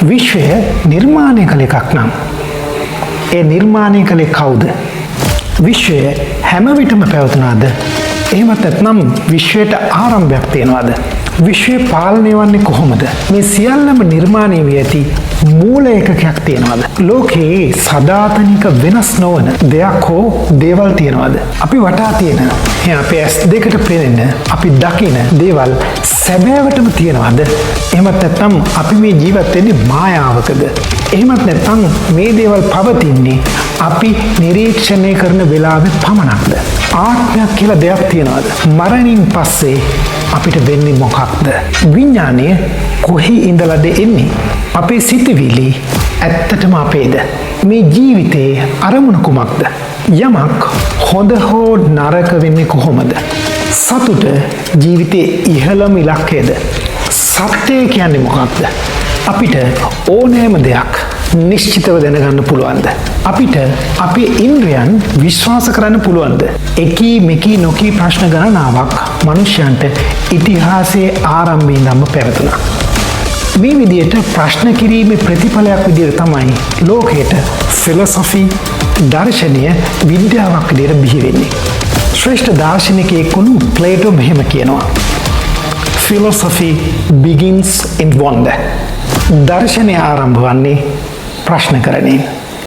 විශ්වය නිර්මාණය කළ එකක් නම් ඒ නිර්මාණය කළේ කවුද? විශ්වය හැම විටම පැවතුනාද? එහෙමත් නැත්නම් විශ්වයට ආරම්භයක් තියෙනවද? විශ්වය පාලනය වන්නේ කොහොමද? මේ සියල්ලම නිර්මාණය වී ඇති මූල ඒකකයක් තියෙනවද? ලෝකයේ සදාතනික වෙනස් නොවන දෙයක් හෝ දේවල් තියෙනවද? අපි වටා තියෙන, අපේ ඇස් දෙකට පෙනෙන, අපි දකින දේවල් සැබෑවටම තියෙනවද? එහෙමත් නැත්නම් අපි මේ ජීවත් වෙන්නේ මායාවකද? එහෙමත් නැත්නම් මේ දේවල් පවතින්නේ අපි නිරීක්ෂණය කරන වෙලාවෙ පමණක්ද? ආත්මයක් කියලා දෙයක් තියෙනවද? මරණින් පස්සේ අපිට වෙන්නේ මොකක්ද? විඤ්ඤාණය කොහේ ඉඳලාද එන්නේ? අපේ සිතුවිලි ඇත්තටම අපේද? මේ ජීවිතයේ අරමුණ කුමක්ද? යමක් හොඳ හෝ නරක වෙන්නේ කොහොමද? සතුට ජීවිතයේ ඉහළම ඉලක්කයද? සත්‍යය කියන්නේ මොකක්ද? අපිට ඕනෑම දෙයක් නිශ්චිතව දැනගන්න පුළුවන්ද? අපිට අපේ ඉන්ද්‍රියන් විශ්වාස කරන්න පුළුවන්ද? එකී මෙකී නොකී ප්‍රශ්න ගණනාවක් මනුෂ්‍යයන්ට ඉතිහාසයේ ආරම්භයේ ඉඳන්ම පැවතුණා. මේ විදියට ප්‍රශ්න කිරීමේ ප්‍රතිඵලයක් විදියට තමයි ලෝකයට ෆිලොසොෆි, දර්ශනය විද්‍යාවක් විදියට බිහි වෙන්නේ. ශ්‍රේෂ්ඨ දාර්ශනිකයෙක් වුණු ප්ලේටෝ මෙහෙම කියනවා: "Philosophy begins in wonder." දර්ශනය ආරම්භ වන්නේ ප්‍රශ්න කරමින්.